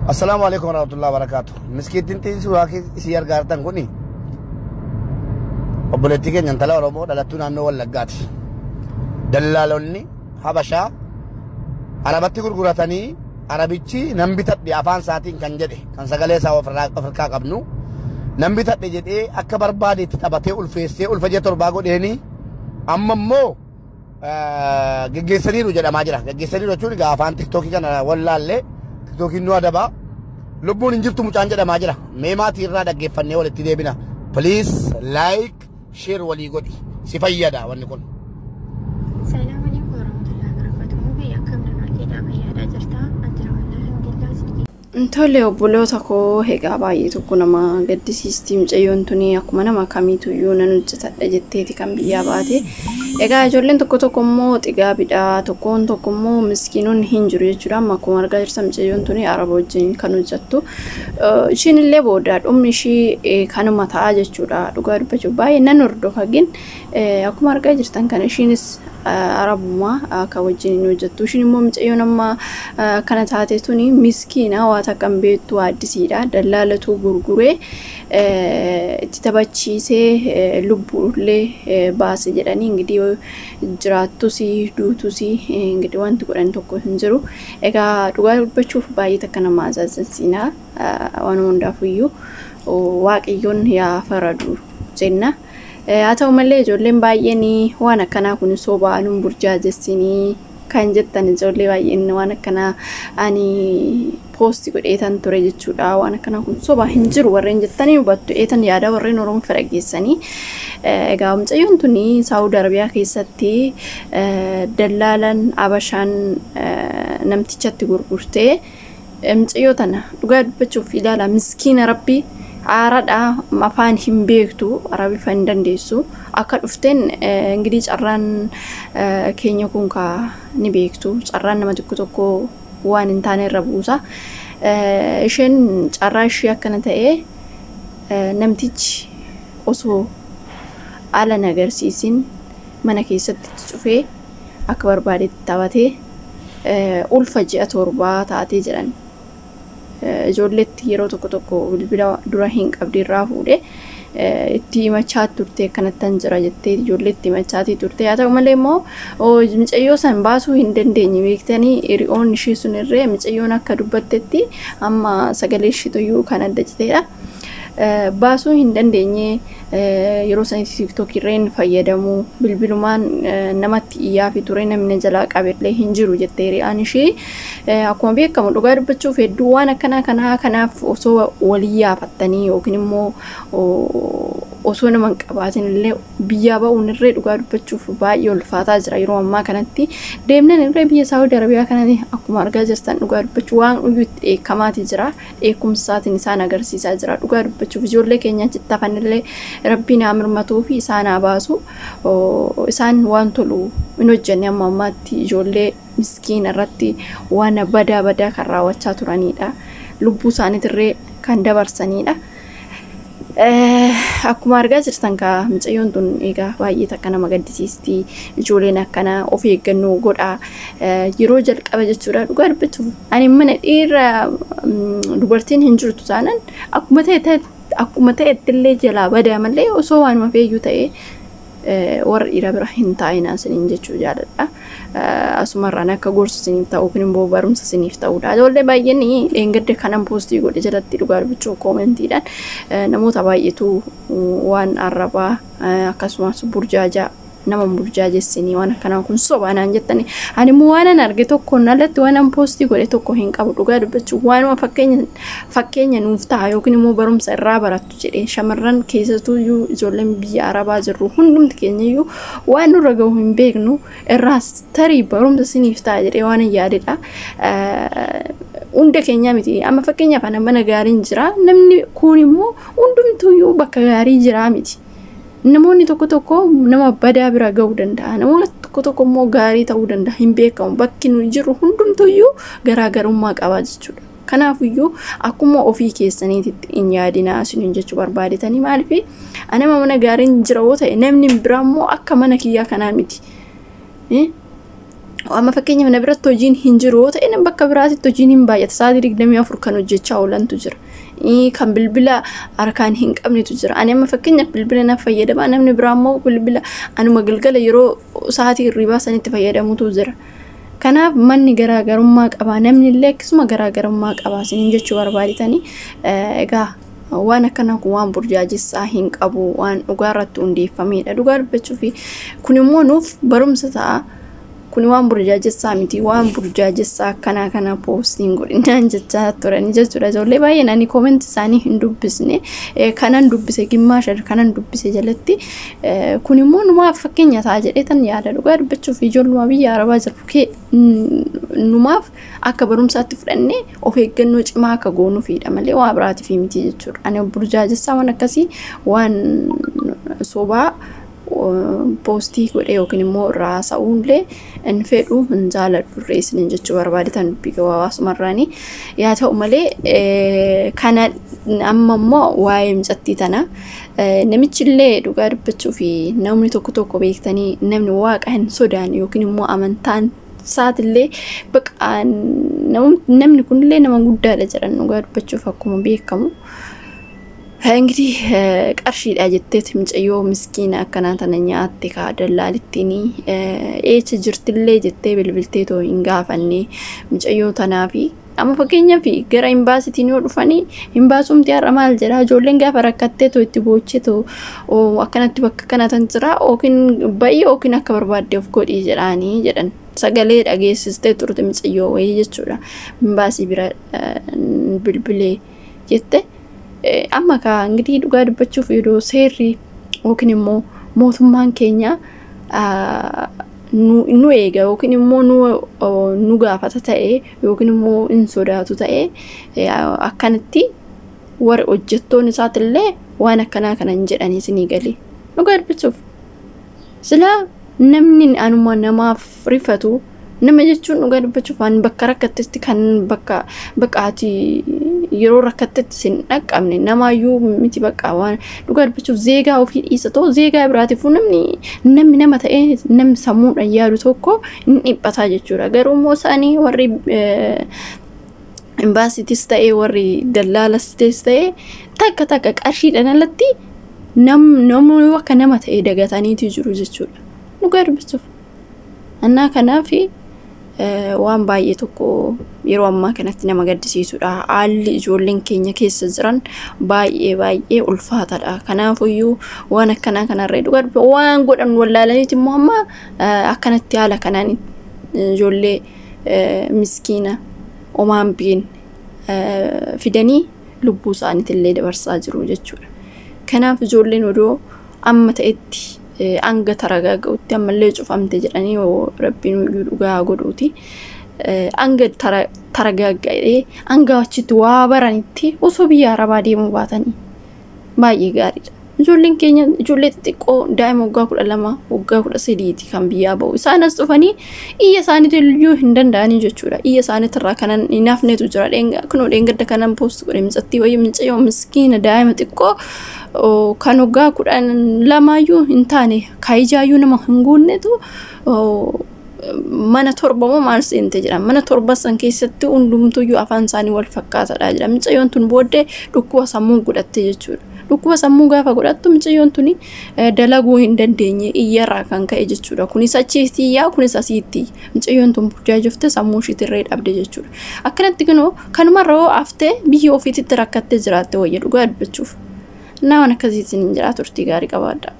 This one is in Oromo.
Assalaamu alaikum warahmatullahi wabarakatuh. Miskiittiin suuraa isii argaa jirtan kuni obboleettii keenya intala Oromoo dhalattuu naannoo Wallaggaati. Dallaalonni Habashaa Arabatti gurguratanii Arabichi nan bitadhe afaan isaatiin kan jedhe kan sagalee isaa ofirraa qabnu nan bitadhe jedhee akka barbaade itti taphatee ulfeessee ulfa ji'a 7 godheeni amma immoo geggeessaniiru jedhamaa jira. Geggeessaniiru jechuun egaa afaan tiktookii kana wallaallee tiktookiin nu adabaa lubbuun hin jirtu mucaan jedhamaa jira. Mee maatii irraa dhaggeeffannee walitti deebina. Please like share walii godhi si fayyada wanni kun. Salaam alaikum warahmatullahi wabarakatuh. Mubee akkam nagaa keedhaa fayyaadhaa jirtaa? An jira wallahi alhamdulillah silkii Tole obboloota koo, egaa baay'ee tokko nama gaddisiisti mucayyoon tuni. Akkuma nama kamiituyyuu nan hojjetadha jetteeti kan biyyaa baate. Egaa ijoolleen tokko tokko immoo xigaabidha, tokkoon tokko immoo miskiinonni hin jiru jechuudha. Amma akkuma argaa jirtan mucayyoon tuni araba wajjin kan hojjettu. Ishiin illee booda dhumni ishii kanuma ta'a jechuudha. Dhugaa dubbachuuf baay'ee nan hordofa gin akkuma argaa jirtan kana ishiinis arabuma kan wajjin hin hojjettu. Ishiin immoo mucayyoon amma kana taate tuni miskiina, waa takka hin beektu, addisiidha. Dallaalatu gurguree itti taphachiisee lubbuullee baase jedhanii ingidihi jiraattus duutus ingidihi wanti godhan tokko hin jiru. Egaa dhugaa dubbachuuf baay'ee takka nama azaazansiina. Waan hundaafuyyuu waaqayyoon yaa faradu jenna. Haa ta'u malee ijoolleen baay'een waan akkanaa kun sobaa nun burjaajessinii kan jettan ijoollee baay'een waan akkanaa ani poosti godheetan ture jechuudha. Waan akkanaa kun sobaa hin jiru warreen jettanii hubattu eetan yaada warreen Oromoo fedhageessanii. Egaa mucayyoon tuni Saawud Arabiyaa keessatti dallaalan Abashaan namtichatti gurgurtee mucayyoo tana dhugaa dubbachuuf ilaala miskiina rabbi haaradha, afaan hin beektu, arabifa hin dandeessu. Akka dhufteen ingidihi carraan keenya kun kaa ni beektu, carraan nama tokko tokko waan hin taane irra buusa. Isheen carraa ishee akkana ta'ee namtichi osoo ala na agarsiisin mana keessatti itti cufee akka barbaadetti taphatee ulfa ji'a 7 taatee jedhan. Ijoolleetti yeroo tokko tokko bilbila dura hin qabdi irraa fuudhee itti himachaa turte, akkanattan jira jettee ijoolleetti himachaatii turte. Haa ta'u malee immoo mucayyoo san baasuu hin dandeenye beektanii hiriyoonni ishee sun irree mucayyoon akka dubbattetti amma sagalee isheetuyyuu kan adda citeedha. Baasuu hin dandeenye yeroo sanitti tiktook irreen fayyadamu bilbilumaan namatti iyyaa fi ture namni jalaa qabellee hin jiru jettee hiriyaan ishee. Akkuma beekamu dhugaa dubbachuuf hedduu waan akkanaa kanaa kanaaf osoo walii yaafattanii yookiin immoo osoo nama hin qabaatin illee biyyaa ba'uun irree dhugaa dubbachuuf baay'ee ulfaataa jira yeroo ammaa kanatti. Deemnan irree biyya Saawud Arabiyaa kanatti akkuma argaa jirtan dhugaa dubbachuuf waan iyyuu itti dheekkamaatii jira. Dheekkumsaatiin isaan agarsiisaa jira. Dhugaa dubbachuuf ijoollee keenya achitti hafanillee rabbiin haa mirmatuu fi isaan haa baasu. Isaan waan tolu hin hojjenne amma ammaatti ijoollee miskiina irratti waan badaa badaa kan raawwachaa turanidha. Lubbuu isaaniitirree kan dabarsanidha. Akkuma argaa jirtan kaa mucayyoon tun egaa baay'ee takka nama gaddisiisti. Ijoolleen akkana of eeggannoo godhaa. Yeroo jalqaba jechuudha dhugaa dubbachuuf ani mana dhiira dubartiin hin jirtu taanaan akkuma ta'e akkuma ta'ettillee jalaa badaa malee osoo waanuma feeyyuu ta'ee warra dhiira bira hin taa'inaa isiniin jechuu jaaladha. Asumarraan akka gorsa isiniif ta'u yookiin immoo barumsa isiniif ta'udha. Ijoollee baay'een dheengadda kanan poostii godhe jalatti dhugaa dubbachuu koomentiidhaan namoota baay'eetu waan arrabaa akkasumas burjaajaa nama burjaajessinii waan akkanaa kun sobaa naan jettani. Ani immoo waan an arge tokkoon alatti waan an poostii godhe tokko hin qabu dhugaa dubbachuu waanuma fakkeenya nuuf ta'a yookiin immoo barumsa irraa barattu jedhee shamarran keessattuyyuu ijoolleen biyya arabaa jirru hundumti keenyayyuu waan nurra gahu hin beeknu irraas tarii barumsa isiniif ta'a jedhee waan hin yaadedha. Hunda keenyaa miti amma fakkeenyaaf ana mana gaariin jira namni kun immoo hundumtuyyuu bakka gaarii jira miti. Namoonni tokko tokko nama badaa bira gahuu danda'a. Namoonni tokko tokko immoo gaarii ta'uu danda'a. Hin beekamu. Bakki nuyi jirru hundumtuyyuu garaagarummaa qaba jechuudha. Kanaafiyyuu akkuma ofii keessaniititti hin yaadinaa isiniin jechuu barbaadetanii maaliif anama mana gaariin jira yoo ta'e namni biraa immoo akka mana kiyyaa kanaa miti. Amma fakkeenyaaf na biratti hojiin hin jiru yoo ta'e, bakka biraatitti hojiin hin baay'ata. Sa'aatii 24 kan hojjechaa oolantu jira. Kan bilbila harkaan hin qabnetu jira. Ani amma fakkeenyaaf bilbila na fayyadama, namni biraa immoo bilbila anuma galgala yeroo sa'aatii hirribaa sanitti fayyadamutu jira. Kanaaf manni garaagarummaa qaba. Namni illee akkasuma garaagarummaa qaba isiniin jechuu barbaaditanii. Egaa waan akkanaa kun waan burjaajessaa hin qabu, waan dhugaa irratti hundeeffamedha. Dhugaa dubbachuuf kun immoo nuuf barumsa ta'a. Kun waan burjaajessaa miti, waan burjaajessaa akkanaa kana post iin godhinaan jechaa turani jechuudha. Ijoollee baay'een ani comment isaanii hin dubbisne, kanan dubbise gimmaasha kanan dubbise jalatti kun immoo numaaf fakkeenya ta'a jedhee tan yaada. Dhugaa dubbachuuf ijoolluma biyya arabaa jirru numaaf akka barumsaatti fudhannee of eeggannoo cimaa akka goonuufidha malee waa biraatiif miti jechuudha. Ani burjaajessaa waan akkasii, waan sobaa post godhee yookiin immoo irraa haasa'uullee hin fedhu, hin jaaladhu isiniin jechuu barbaadetan, dubbii gabaabaa. Yaa ta'u malee, kana amma immoo waa'ee mucattii tana, namichi illee dhugaa dubbachuu fi namni tokko tokko beektanii, namni waaqa hin sodaanne yookiin immoo amantaan isaatillee baqa, namni kunillee nama guddaadha jedhan, dhugaa dubbachuuf akkuma beekamu. እንግዲህ qarshiidha jetteeti mucayyoo miskiina akkanaa tana nyaatte kaa dallaalittiin. Eecha jirtillee jettee bilbiltee too hin gaafanne mucayyoo tanaafi. Amma fakkeenyaaf gara imbaasitiin yoo dhufanii, imbaasumti har'a maal jedha? Ijoolleen gaafa rakkattee too itti boochee too akkanatti bakka kana tan jira yookiin baay'ee yookiin akka barbaadde of godhii jedhaanii jedhan. Sagalee dhageessistee turte mucayyoo wayii jechuudha, imbaasii bira bilbilee jette. Amma kaa እንግዲህ dhugaa dubbachuuf yeroo seerri yookiin immoo mootummaan keenya nu eega yookiin immoo nu gaafata ta'e yookiin immoo hin sodaatu ta'e, akkanatti warri hojjettoonni isaatillee waan akkanaa kana hin jedhanii isinii galee. Dhugaa dubbachuuf silaa namni anuma namaaf rifatu, nama jechuun dhugaa dubbachuuf waan bakka rakkattetti kan bakka bakka ati yeroo rakkattetti sin dhaqqabne namaayyuu miti. Bakka waan dhugaa dubbachuuf zeegaa ofii dhiisa ta'u zeegaa biraatiifuu namni nama ta'ee namni sammuudhaan yaadu tokko hin dhiphataa jechuudha. Garuu immoo isaanii warri imbaasiitis ta'ee warri dallaalas ta'ee takka takka qarshiidhaan alatti namni akka nama ta'e dagataniitu jiru jechuudha. Dhugaa dubbachuuf. Annaa kanaaf waan baay'ee tokko yeroo ammaa kanatti nama gaddisiisudha. Haalli ijoolleen keenya keessa jiran baay'ee baay'ee ulfaataadha. Kanaafuyyuu waan akkanaa kanarra dhugaa waan godhan wallaalaniiti immoo amma akkanatti haala kanaan ijoollee miskiina omaan biin fidanii lubbuu isaaniitillee dabarsaa jiru jechuudha. Kanaaf ijoolleen odoo amma ta'etti hanga taragaaga'utti, ammallee cufamte jedhanii, rabbiin dhugaa godhuuti. Hanga taragaaga'ee hanga achitti waa baranitti osoo biyya arabaa deemuu baatanii baay'ee gaariidha. Ijoolleen keenya ijoollee xixiqqoo daa'ima waggaa 12, waggaa 13ti kan biyyaa ba'u. Isaan as dhufanii iyya isaaniitu iyyuu hin danda'anii jechuudha. Iyya isaaniitirraa kanan hin hafnetu jira. Kunoo dheengadda kanan post godhe micattii wayii, mucayyoo miskiina daa'ima xiqqoo kan waggaa 12yyuu hin taane, kaayijaayyuu nama hin guunnetu mana torba moo maal seente jedha. Mana torba san keessatti hundumtuyyuu afaan isaanii wal fakkaataadha jedha. Mucayyoon tun booddee dhukkuba sammuu godhatte jechuudha. Dhukkuba sammuu gaafa godhattu mucayyoon tuni dalaguu hin dandeenye iyyarraa kan ka'e jechuudha. Kunis achitti iyyaa, kunis asitti. Mucayyoon tun burjaajofte, sammuu ishiitirree dhabde jechuudha. Akkanatti kunoo kanumarra hoo haftee biyya ofiititti rakkattee jiraatte wayya, dhugaa dubbachuuf. Naa waan akkasiitiin hin jira, turtii gaarii qabaadha.